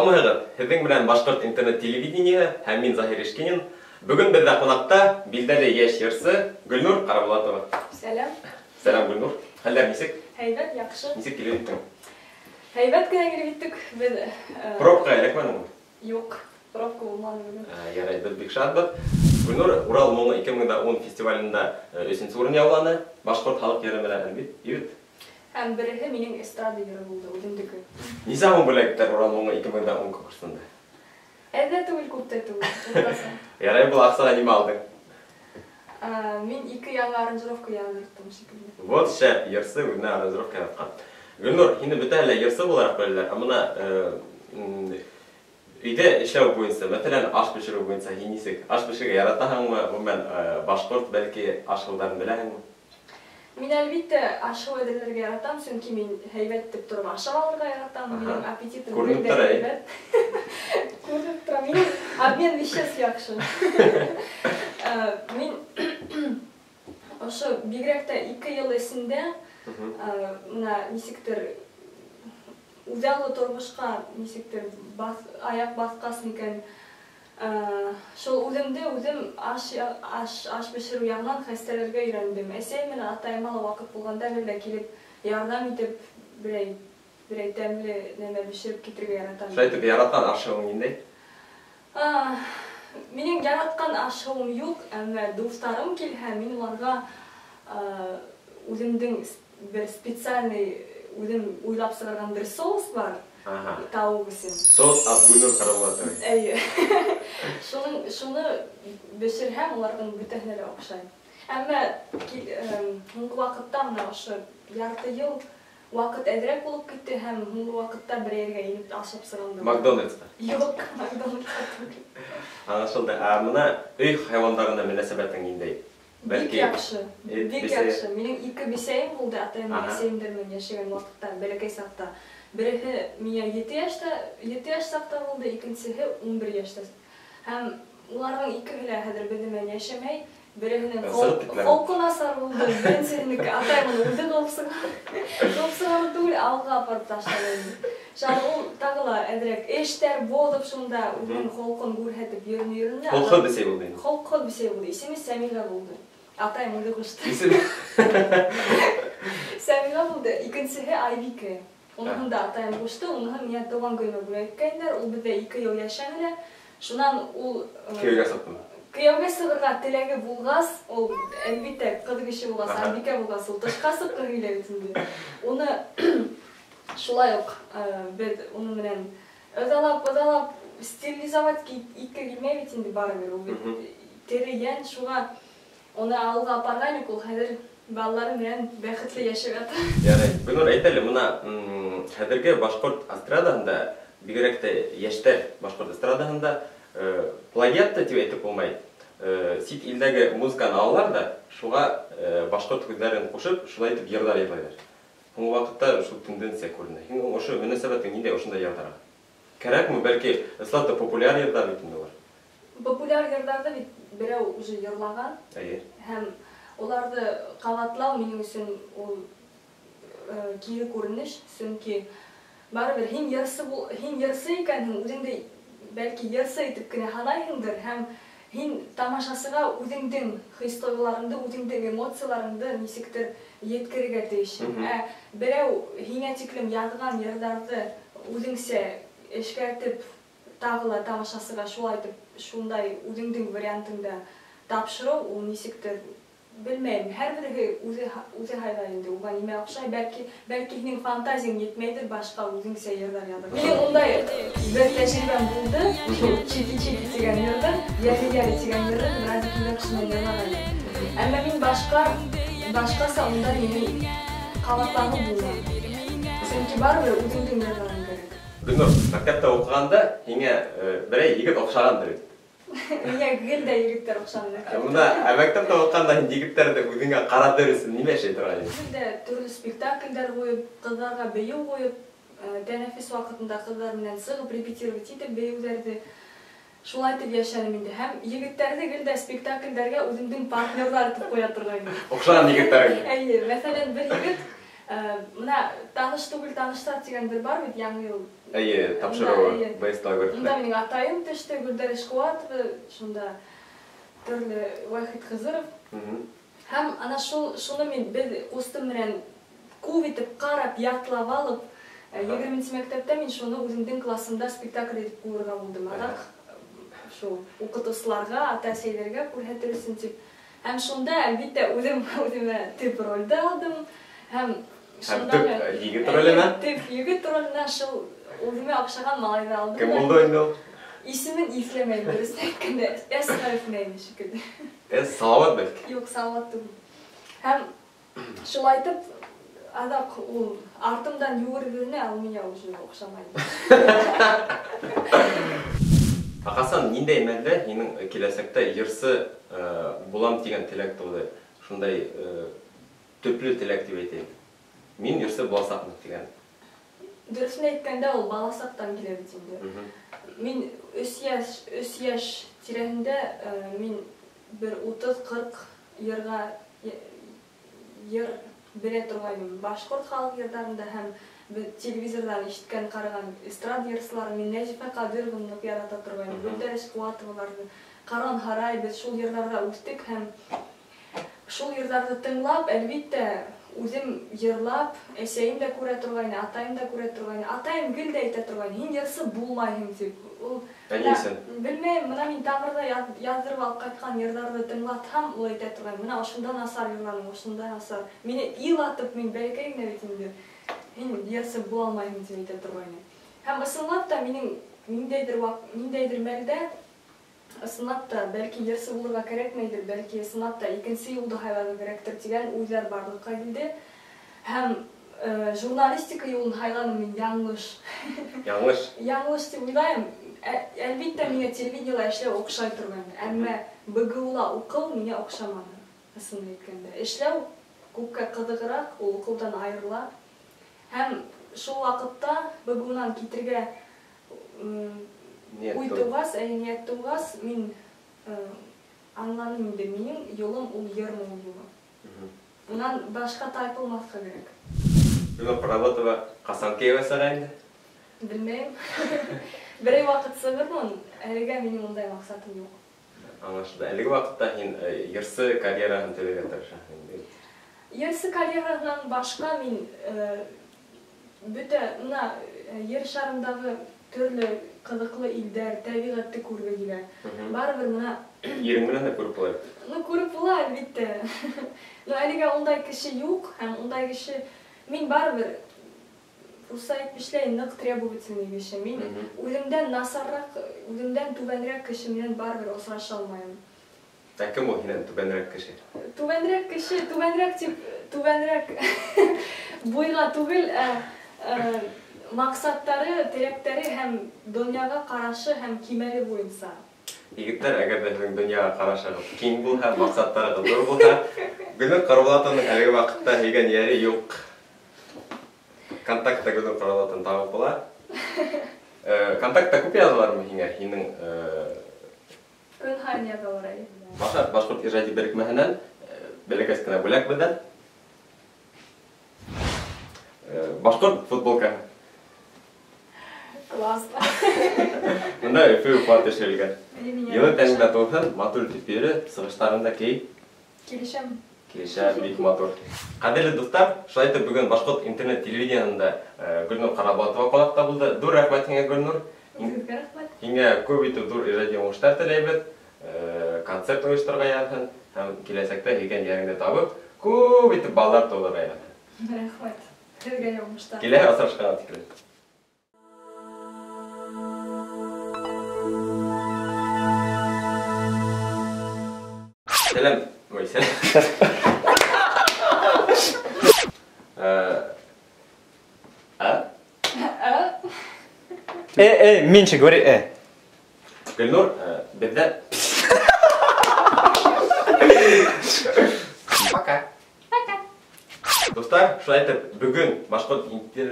Һаумыһығыҙ! Һеҙҙең менән Башҡорт интернет телевидениеһы һәм мин, Заһир Ишкинин. Бөгөн беҙҙә ҡунаҡта билдәле йәш йырсы Гөлнур Ҡарабулатова. Сәләм. Сәләм, Гөлнур. Хәлдәр нисек? Һәйбәт, яҡшы. Нисек килеп еттең? Һәйбәт кенә килеп еттек. Беҙ Пробка эләкмәнеңме? Юҡ, пробка булманы бөгөн. Ярай, беҙ бик шатбыҙ. Гөлнур Урал моңо 2010 фестивалендә өсөнсө урын яуланы. Башҡорт халыҡ йыры менән бит, егет. Һәм береһе минең эстрада йыры булды, үҙемдеке. Нисә һум бүләк иттеләр Урал моңо 2010 конкурсында? Әҙ ҙә түгел, күп тә түгел, уртаса. Ярай, был аҡсаға нимә алдың? Мин ике яңы аранжировка яҙҙырттым шикелле. Вот шәп, йырсы үҙенә аранжировка яҙған. Гөлнур, һине бөтәһе лә йырсы булараҡ беләләр, ә бына өйҙә эшләү буйынса, мәҫәлән, аш бешереү буйынса һин нисек? Аш бешерергә яратаһыңмы? Ғөмүмән, башҡорт бәлки аш-һыуҙарын беләһеңме? Мин, әлбиттә, аш-һыу әҙерләргә яратам, сөнки мин һәйбәт итеп тороп ашап алырға яратам. Минең аппетитым Күренеп бер дә тора, әй. һәйбәт. Күренеп тора. Минең обмен веществ яҡшы. Мин ошо бигерәк тә 2 йыл эсендә, бына нисектер үҙаллы тормошҡа нисектер аяҡ баҫҡас микән, шул үҙемде үҙем аш бешереү яғынан хәстәрләргә өйрәндем. Әсәйем менән атайыма ла ваҡыт булғанда гел дә килеп ярҙам итеп берәй тәмле нәмә бешереп китерергә яратам. Шулай итеп, яратҡан ашыуың ниндәй? Минең яратҡан ашыуым юҡ, әммә дуҫтарым килһә, мин уларға үҙемдең бер специальный, үҙем уйлап сығарған бер соус бар. Тауыҡ өсөн. Соус от Гөлнур Ҡарабулатовой. Эйе. Шуны бешерһәм, уларҙың бөтәһенә лә оҡшай. Әммә һуңғы ваҡытта бына ошо ярты йыл ваҡыт әҙерәк булып китте һәм һуңғы ваҡытта бер ергә инеп ашап сығам. Макдональдсҡа? Юҡ, Макдональдсҡа түгел. Аңлашылды. Ә бына өй хайуандарына мөнәсәбәтең ниндәй? Бик Бәлки яҡшы, эт, бик бесәй. яҡшы. Минең 2 бесәйем булды, атайым әсәйемдәр менән йәшәгән ваҡытта, бәләкәй саҡта. Береһе миңә ете йәш саҡта булды, икенсеһе 11 йәштә. Һәм уларҙың икеһе лә хәҙер беҙҙең менән йәшәмәй. Береһенең Сығып киттеләр. холҡо насар булды, беренсеһенеке атайым уны үҙе ҡыуып сығарҙы. Ҡыуып сығарыу түгел, ауылға апарып ташланы инде. Шунан ул тағы ла әҙерәк эштәр боҙоп шунда үҙенең холҡон күрһәтеп йөрөнө-йөрөнө. Холҡо бесәй булды инде. Холҡо бесәй булды. Исеме Сәмиғә булды. Атайым үҙе ҡушты. Исеме? Сәмиғә булды. Икенсеһе Айбике. Уныһын да атайым ҡушты, уныһын миңә тыуған көнөмә бүләк иткәндәр. Ул беҙҙә 2 йыл йәшәне лә. Шунан ул, Кейәүгә сыҡтымы? Кейәүгә сығырға теләге булғас, ул әлбиттә ҡыҙ кеше булғас, Айбикә булғас, ул тышҡа сыҡҡы килә бит инде. Уны шулай уҡ, беҙ уның менән ыҙалап-ыҙалап стерилизовать итке килмәй бит инде барыбер. Ул бит тере йән, шуға уны ауылға апарғайныҡ, ул хәҙер балалары менән бәхетле йәшәп ята. Ярай, Гөлнур, әйт әле, бына, хәҙерге башҡорт эстрадаһында, бигерәк тә йәштәр башҡорт эстрадаһында, плагиат та тип әйтеп булмай. Сит илдәге музыканы алалар да, шуға башҡорт һүҙҙәрен ҡушып, шулай итеп йырҙар йырлайҙар. Һуңғы ваҡытта шул тенденция күренә. Һинең ошо мөнәсәбәтең ниндәй ошондай йырҙарға? Кәрәкме? Бәлки, ысынлап та популяр йырҙар бит инде улар. Популяр йырҙарҙы бит берәү уже йырлаған. Һәм уларҙы ҡабатлау минең өсөн ул кире күренеш, сөнки барыбер һин йырсы икәнһең, үҙеңде бәлки йырсы итеп кенә һанайһыңдыр һәм һин тамашасыға үҙеңдең хис-тойғоларыңды, үҙеңдең эмоцияларыңды нисектер еткерергә тейешһең. Ә берәү һиңә тиклем яҙған йырҙарҙы үҙеңсә эшкәртеп, тағы ла тамашасыға шулай итеп, шундай үҙеңдең вариантыңда тапшырыу, ул нисектер, белмәйем, һәр береһе үҙе һайлай инде, уға нимә оҡшай, бәлки һинең фантазияң етмәйҙер башҡа үҙеңсә йырҙар яҙырға. Минең ундай бер тәжрибәм булды, шул Чики-чики тигән йырҙы, Йәли-йәли тигән йырҙы мин Радик Юльякшин менән йырлағайным. Әммә мин башҡаса унда минең ҡабатланым булманы. Сөнки барыбер үҙеңдең йырҙарың кәрәк. Гөлнур, мәктәптә уҡығанда һиңә берәй егет оҡшағандыр бит? Миңә гел дә егеттәр оҡшаны мәктәптә. Бына, ә мәктәптә уҡығанда һин егеттәрҙе үҙеңә ҡаратыр өсөн нимә эшләй торған инең? Гел дә төрлө спектаклдәр ҡуйып, ҡыҙҙарға бейеү ҡуйып, тәнәфес ваҡытында ҡыҙҙар менән сығып репетировать итеп бейеүҙәрҙе шулай итеп йәшәнем инде. Һәм егеттәрҙе гел дә спектаклдәргә үҙемдең партнерҙар итеп ҡуя торғайным. Оҡшаған егеттәрең? Эйе, мәҫәлән, бер егет Мына таныш түгел таныштар тигән бер бар бит, яңы йыл. Әйе, тапшырыуы БС-та күрҙек. Унда минең атайым төштө, Гөлдәр Ишҡыуатова, шунда төрлө Вахит Хызыров. Һәм ана шуны мин беҙ ҡустым менән күп итеп ҡарап, ятлап алып, 20-нсе мәктәптә мин шуны үҙемдең классымда спектакль итеп ҡуйырға булдым. Аҙаҡ шул уҡытыусыларға, ата-әсәйләргә күрһәтер өсөн тип. Һәм шунда, әлбиттә, үҙемә төп ролде алдым. Һәм төп егет роленә? Төп егет роленә шул үҙемә оҡшаған малайҙы алдым. Кем булды инде ул? Исемен иҫләмәйем, дөрөҫөн әйткәндә, С хәрефенә ине шикелле. С Салават бәлки? Юҡ, Салават түгел. Һәм шулай итеп, аҙаҡ ул артымдан йүгереп йөрөнә, ул миңә уже оҡшамай. Ә ҡасан, ниндәй мәлдә һинең киләсәктә йырсы булам тигән теләк тыуҙы? Шундай төплө теләк тип әйтәйек. Мин йырсы буласаҡмын тигән. Дөрөҫөн әйткәндә, ул баласаҡтан килә бит инде. Мин 3 йәш тирәһендә мин бер 30-40 йыр белә торғайным. Башҡорт халыҡ йырҙарында һәм телевизорҙан ишеткән, ҡараған эстрада йырсыларын мин Нәзифә Ҡадированы ныҡ ярата торғайным. Гөлдәр Ишҡыуатоваларҙы, Ҡаран Һарай, беҙ шул йырҙарҙа үҫтек һәм шул йырҙарҙы тыңлап, әлбиттә, үҙем йырлап, әсәйем дә күрә торғайны, атайым да күрә торғайны. Атайым гел дә әйтә торғайны, һин йырсы булмайһың тип. Ул, Ә ни өсөн? Белмәйем, мына мин тамырҙа яҙҙырып алып ҡайтҡан йырҙарҙы тыңлатһам, ул әйтә торғайны, мына ошонда насар йырланың, ошонда насар. Мине илатып, мин бәләкәй генә бит инде, һин йырсы була алмайһың тип әйтә торғайны. Һәм ысынлап та минең ниндәйҙер мәлдә ысынлап та бәлки йырсы булырға кәрәкмәйҙер, бәлки ысынлап та икенсе юлды һайларға кәрәктер тигән уйҙар барлыҡҡа килде. Һәм журналистика юлын һайланым мин яңылыш. Яңылыш? Яңылыш тип уйлайым. Әлбиттә, миңә телевидениела эшләү оҡшай торғайны, әммә БГУ-ла уҡыу миңә оҡшаманы, ысын әйткәндә. Эшләү күпкә ҡыҙығыраҡ, ул уҡыуҙан айырыла. Һәм шул ваҡытта БГУ-нан китергә уй тыуғас, ниәт тыуғас, мин аңланым инде, минең юлым ул йыр моңо юлы. Унан башҡа тайпылмаҫҡа кәрәк. Гөлнур Ҡарабулатова ҡасан кейәүгә сыға инде? Белмәйем. Берәй ваҡыт сығырмын, әлегә минең ундай маҡсатым юҡ. Аңлашылды. Әлеге ваҡытта һин йырсы карьераһын төҙөргә тырышаһың инде. Йырсы карьераһынан башҡа мин бөтә мына ер шарындағы төрлө ҡыҙыҡлы илдәр, тәбиғәтте күргә килә. Барыбер мына Ирең менән дә күреп була бит. Ну, күреп була, әлбиттә. Но әлегә ундай кеше юҡ, һәм ундай кеше мин барыбер русса әйтмешләй ныҡ требовательный кеше. Мин үҙемдән насарыраҡ, үҙемдән түбәнерәк кеше менән барыбер осраша алмайым. Ә кем ул һинән түбәнерәк кеше? Түбәнерәк кеше, түбәнерәк тип, түбәнерәк буйға түгел, ә маҡсаттары, теләктәре һәм донъяға ҡарашы һәм кимәле буйынса. Егеттәр, әгәр ҙә һеҙҙең донъяға ҡарашығыҙ киң булһа, маҡсаттарығыҙ ҙур булһа, Гөлнур Ҡарабулатованың әлеге ваҡытта һөйгән йәре юҡ. Контактта Гөлнур Ҡарабулатованы табып була. Контактта күп яҙалармы һиңә? Һинең, Көн һайын яҙалар, әйе. Башҡорт, Башҡорт ижади берекмәһенән, бәләкәс кенә бүләк беҙҙән. Башҡорт футболкаһы. Классно. Бында Өфө Уфа төшөрөлгән. Йылы тәнеңдә тыуһын, матур итеп йөрө, сығыштарыңда кей. Килешәм. Килешә, бик матур. Ҡәҙерле дуҫтар, шулай итеп бөгөн Башҡорт интернет телевидениеһында Гөлнур Ҡарабулатова ҡунаҡта булды. Ҙур рәхмәт һиңә, Гөлнур. Үҙегеҙгә рәхмәт. Һиңә күп итеп ҙур ижади уңыштар теләйбеҙ. Концерт ойошторорға яҙһын һәм киләсәктә һөйгән йәреңде табып, күп итеп балалар тыуҙырырға яҙһын. Рәхмәт. Һеҙгә лә уңыштар. Киләһе осрашҡанға тиклем. Сәләм. Ой, сәләм. А? А? Меньше говори, э. Гөлнур, беҙҙә. Пока. Пока. Дуҫтар, шулай итеп, бөгөн башҡорт интер